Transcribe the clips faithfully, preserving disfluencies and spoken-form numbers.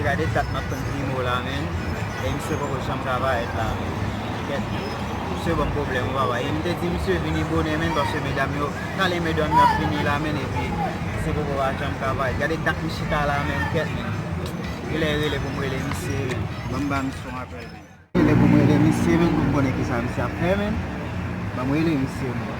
Gade dat m ap tann Primo la, menn. E misye poko janm ka parèt la, menn. Kèt, misye ban m pwoblèm, wi, papa. E m te di misye vini bonè, menn, paske medam yo, talè medam yo ap vini la, menn, epi misye poko pa janm ka parèt. Gade dat m chita la, menn, kèt, menn. Genlè rele pou m rele misye, menn. Ban m ba misye yon apèl, menn. Rele pou m rele misye, menn, pou m konnen kisa misye ap fè, menn. Ban m rele misye, menn.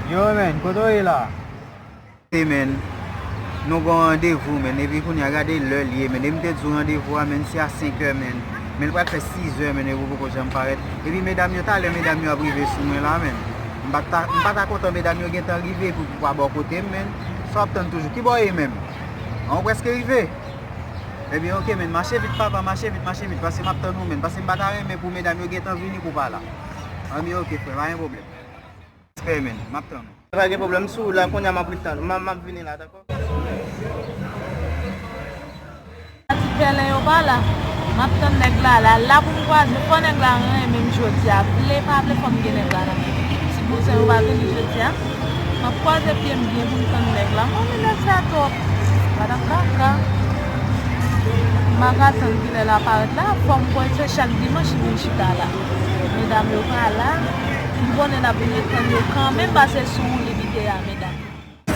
Yo, menn, kote w ye la? Te, menn, nou gen yon randevou, menn, epi kounye a gade lè l ye, menn, e m te di w randevou a, menn, se a senk è, menn, men l pral fè sis è, menn, epi w poko janm parèt, epi medam yo, talè medam yo ap rive sou mwen la, menn, m pa ta, m pa ta kontan medam yo gentan rive epi pou pa bò kote m, menn, sa w ap tann toujou, ki bò w ye menm? An, ou prèske rive? Ebyen, oke, menn, mache vit, papa, mache vit, mache vit, paske m ap tann ou, menn, paske m pa ta renmen pou medam yo gentan vini pou pa la. Ebyen, oke, frè, pa gen pwoblèm. Respè, menn. M ap tann ou. Pa gen pwoblèm, sou wout la, kounye a m ap ret tann ou. M, m ap vini la, dakò? Ti pèlen yo pa la. M ap tann nèg la, la, la pou m kwaze. Fò nèg la renmen m jodi a. Vle pa vle, fò m gen nèg la nan men. Ti bouzen yo pa vini jodi a. M ap kwaze pye m byen pou m tann nèg la. Mwen, men nèg sa twòp. Madan kaka. M pa ka tann kilè l ap parèt la. Fò m kwè se chak dimanch li vin chita la. Medam yo pa la. M konnen n ap vin tann yo kanmenm, pase sou wout li kite a, medam.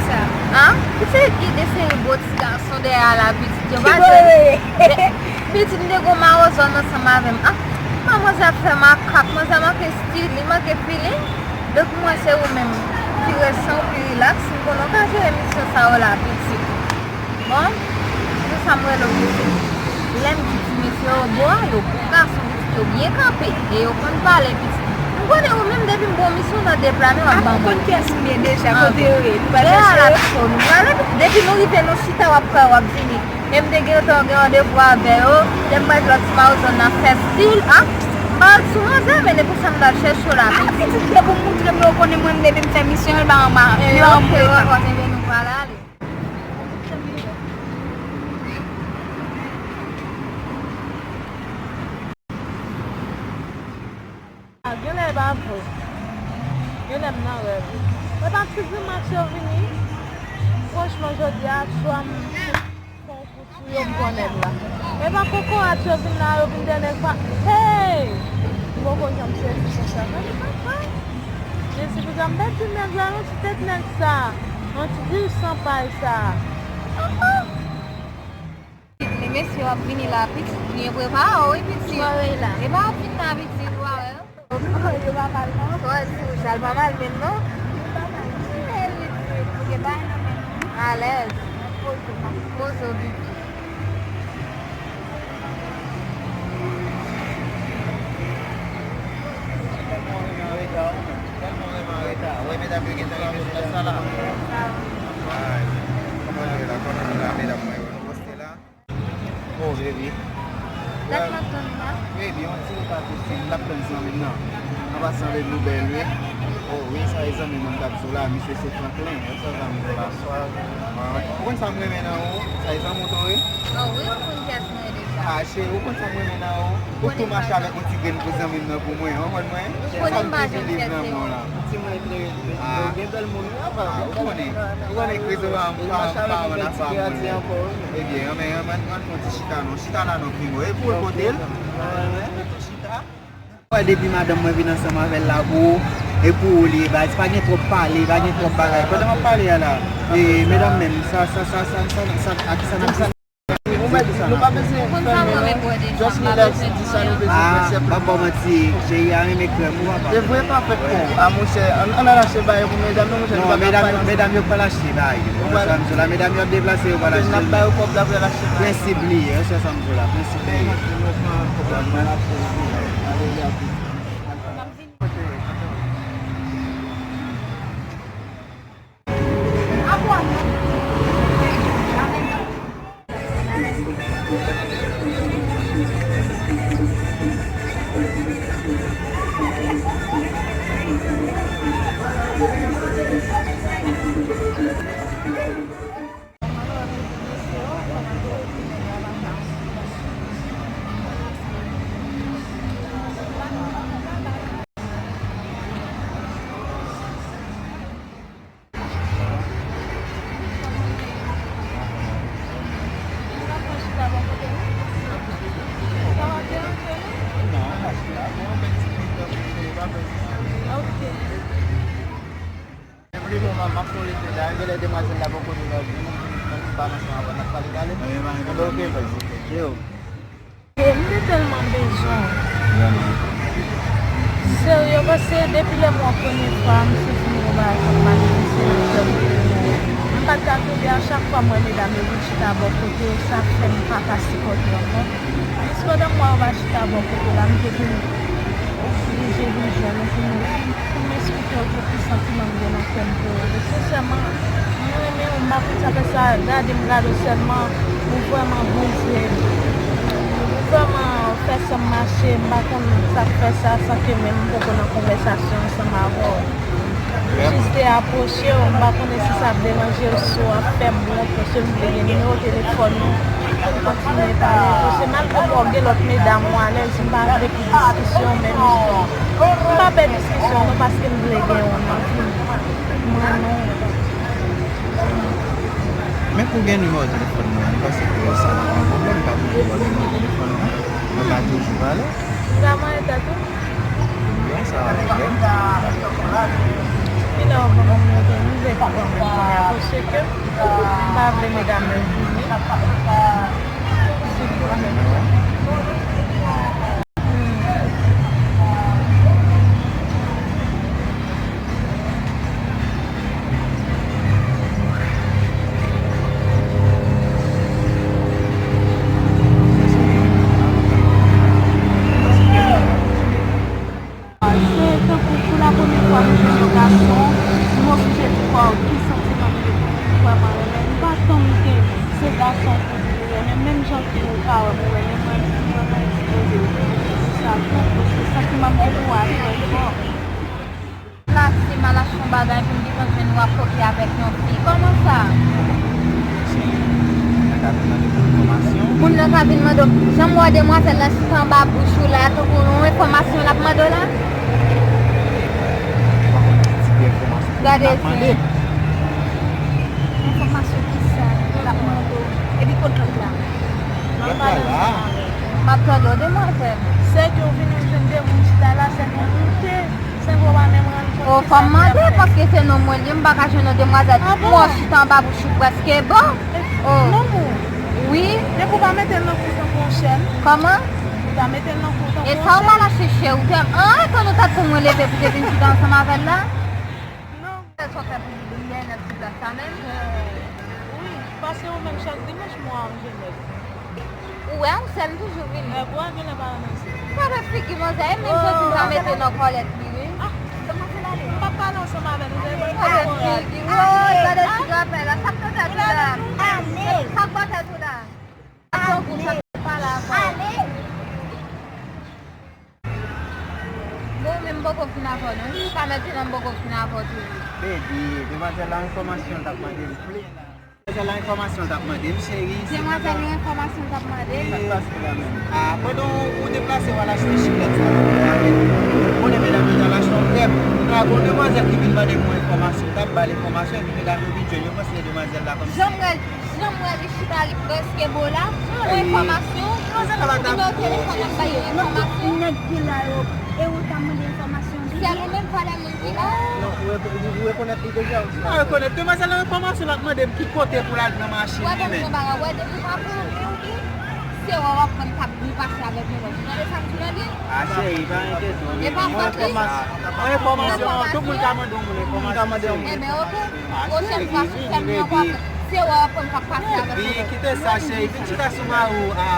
Sa, an? Pitit, gen de seri bo ti gason dèyè a la, pitit, yo pa jwenn. Pitit, m te gon mawozo ansanm avè m. An, manzè ap fè makak, manzè manke stil, li manke feeling. Donk, mwen, se ou menm ki resan ou, ki rilaks. M konnen w ka jere misyon sa yo la, pitit. Bon, se sa m rele w, pitit. Lè m di ti mesye yo bo a, yo bon gason, pitit, yo byen kanpe. E yo konn pale, pitit. M konnen ou menm, depi m ba w misyon nan deplase, w ap ban mwen. Ou konn kiyès m ye deja, kote yo ye? Nou pral chèche yo? Nou prale, depi nou rive, nou chita, w ap pran, w ap vini. E m te gentan gen randevou avè yo. Lè m pral lòt ti mawozo nan fè stil, a, m pa sou manzè, men depi sa m pral chèche yo la, pitit. Pitit, se pou m moutre m, yo konnen mwen, depi m fè misyon, yo ba m, yo ba m. Ebyen, nou prale ale. A, genlè e pa vre. Genlè m nan rèv. E pa ti grimas yo vini. Franchman, jodi a, swa m fè yon kout sou yo, m pran nèg la. E pa kokorat yo vin la, yo vin dèyè nèg pa. Hey! M poko janm sezi konsa. Men papa! Men si pou janm pèdi nèg la, yon ti tèt nèg sa. Yon ti diri san pay sa. Papa! Men mesye w ap vini la, pitit, byen prepare w, wi, pitit. Mwen, wi, la. E pa w ap vin la, pitit, ou pa wè. Yo pa mal, non? Twa di w chal pa mal menm, non? Li pa mal. Li pa mal. Li gen bagay nan men l. Alèz. Poze w, pitit. Tèlman w renmen an reta, wi. Tèlman w renmen an reta. Wè, medam yo gentan rive sou plas la, la. Ay, kòman nou ye la? Kòman nou la, medam mwen yo? Nou poste la? Oh, baby. Dat m ap tann ou la. Baby, yon ti repa tou senp, m t ap tann zanmi m nan. An pasan, baby, ou bèl, wi. Oh, wi, sa e zanmi mwen m t ap di w la, misye se Franklin. Wè sa zanmi m la. Ou konn sa m renmen nan ou? Sa e zanmi w tou, wi? Oh, wi, m konn kiyès mwen ye deja. Ah, cheri, ou konn sa m renmen nan ou? Ou tou mache avèk yon ti grenn pou zanmi m nan pou mwen, ou konprann mwen? Ou konnen m pa janm fè sa. Ti mwen klere, yo gen bèl moun, wi, apa. Ah, ou konnen. Ou konnen Krizo pa, pa, pa yon afè a moun. Ebyen, ann, ann, ann, ann fè yon ti chita non. Chita la non, Primo. E pou l kote l? Chita. Wè, depi madanm mwen vin ansanm avè l la, pou ou, e pou ou li ye, baz. Pa gen twòp pale, pa gen twòp bagay. Pandan m ap pale a la, e, medam menm, sa, sa, a kisa n ap Ou konn sa m renmen bwè deja, m pa bezwen. Ah, m ap ba w manti, cheri a renmen krèm ou papa. E vre pa fèt kon. Ah, monchè, ann, ann al achte bagay pou medam yo, monchè. Non, medam yo, medam yo pral achte bagay yo. Ou konn sa m di w la, medam yo ap deplase, yo pral achte. N ap ba yo kòb la pou y al achte bagay. Prensip li ye, ou konn sa m di w la, prensip li ye. M ap fè yon lete la, genlè demwazèl la poko vin, lè nou vin, lè nou vin pale ansanm avè l, n ap pale talè. Ebyen, pa gen pwoblèm. Oke, oke, baz, oke. Yo. E m te tèlman bezwen w. Vrèman. Serye, paske depi lè m wè w premye fwa, m santi m gen yon bagay k ap manifeste nan kè m. M pa t ka kenbe, a chak fwa m wè medam yo vin chita bò kote w, sa fè m pa ka sipòte ankò. Jis pandan m wè yo pa chita bò kote w la, m te vin oblije vin jwenn ou pou m, pou m eksplike w tout ki santiman m gen nan kè m pou ou. Sensèman, mwen renmen w, m pa konn sa fè sa, gade m gade w sèlman, ou vrèman brize m. Ou vrèman fè san m mache, m pa konn sa k fè sa, san ke menm m poko nan konvèsasyon ansanm avè w. M jis te apwoche w, m pa konnen si sa ap deranje w, si w ap fè m wont, paske m vle gen nimewo telefòn ou pou kontinye pale, paske malgre w gen lòt medam ou alèz, m pa vle pou diskisyon, men m pa pè diskisyon non, paske m vle gen w nan vi m. M renmen w. Men pou gen nimewo telefòn mwen, m panse ke sa pa yon pwoblèm, m pa toujou ba w nimewo telefòn mwen, mwen pa toujou pale. Sa mwen tèt ou? Byen, sa va byen. Kilè w ban mwen nimewo telefòn? M vle pa ban mwen kounye a, paske m pa vle medam yo vini. Silvouplè. Se tankou pou la premyè fwa m jwenn yon gason, m oblije di kwaw ki santiman m gen pou li, m vrèman renmen l. M pa tann ke se gason pou di li renmen m, menm jan ke ou ka wè m ou renmen mwen, m vrèman ekspoze m pou sa tou, paske santiman m gen pou ou a trè fò. Pase m al achte yon bagay pou m gentan jwenn w ap koke avèk yon fi. Kòman sa? Moun nan ka vin mande pou enfòmasyon. Moun nan ka vin mande w. Jan m wè demwazèl la chita anba bouch ou la, tankou yon enfòmasyon l ap mande w la? Ou pa konn ki tip enfòmasyon l ap mande? Enfòmasyon ki sa l ap mande w? Epi kot lòt la? Lòt la la. M ap tande w, demwazèl. Se ke w vin jwenn de moun chita la, se pou moute. Sèlman w pa menm rann kont. O, fò m mande, paske se nonm mwen l ye, m pa ka jwenn yon demwazèl. Ah bon? Mwen chita anba bouch ou prèske bon. O. Nonm ou? Wi. Depi w pa mete l nan kou w tankou yon chèn. Kòman? Ou pa mete l nan kou w tankou yon chèn. E sa w pa la chèche, ou te, an, e konn ou ta t konn mwen leve pou te vin chita ansanm avè l la? Non. Sa w fè pou li, li lè nan ti plas sa menm? Wi, paske ou menm chak dimanch mwen an Jenèf. Ou wè, ou sè m toujou vini. Nèg ou a genlè pa renmen se. Gade figi manzè, e menm soti m pa mete nan kòlèt li, wi. Ah, kòman se la ye? M p ap pale ansanm avè nou, se mwen ki kòlèt li. Gade figi, woy, gade ti grapè la, sa k te fè tou la? Ale. Sa k pa fè tou la? Tankou sa k pale avè w. Ale. Bon, men m poko fin avè w non. Ou pa mèt di non, m poko fin avè w tou. Baby, demwazèl la enfòmasyon l t ap mande m vle la. Demwazèl la enfòmasyon l t ap mande m, cheri. Demwazèl la enfòmasyon l t ap mande m. Sa k pase la menm? Ah, pandan w, ou deplase w al achte chikèt sa, ou konnen medam yo t al achte yon krèm. La, gon demwazèl ki vin mande m yon enfòmasyon, m t ap ba l enfòmasyon, epi medam yo vin jwenn yo, panse demwazèl la kòmsi. Jan m wè l, jan m wè li chita, li prèske bo la. Yon enfòmasyon, nimewo telefòn ap bay yon enfòmasyon. Nèg ki la yo, e ou ta mande enfòmasyon de li? Sèl ou menm, pa de moun ki la. Non, ou re-, ou rekonèt li deja, ou di. M pa rekonèt. Demwazèl la enfòmasyon l ap mande m ki kote pou l al pran machin li menm. Wè, ban m di yon bagay, wè, depi w pa pran anyen, wi, se wè w ap pran k ap byen pase avèk yon lòt. Ou tande sa m di w la byen? Ah, cheri, pa enkyete w. E pa fòt li. Enfòmasyon, tout moun ka mande yon moun enfòmasyon, cheri. Enben, oke. Pwochèn fwa, si w fè m yon fwa, se wè w ap pran k ap pase avèk yon lòt. Baby, kite sa, cheri. Vin chita sou mari w a.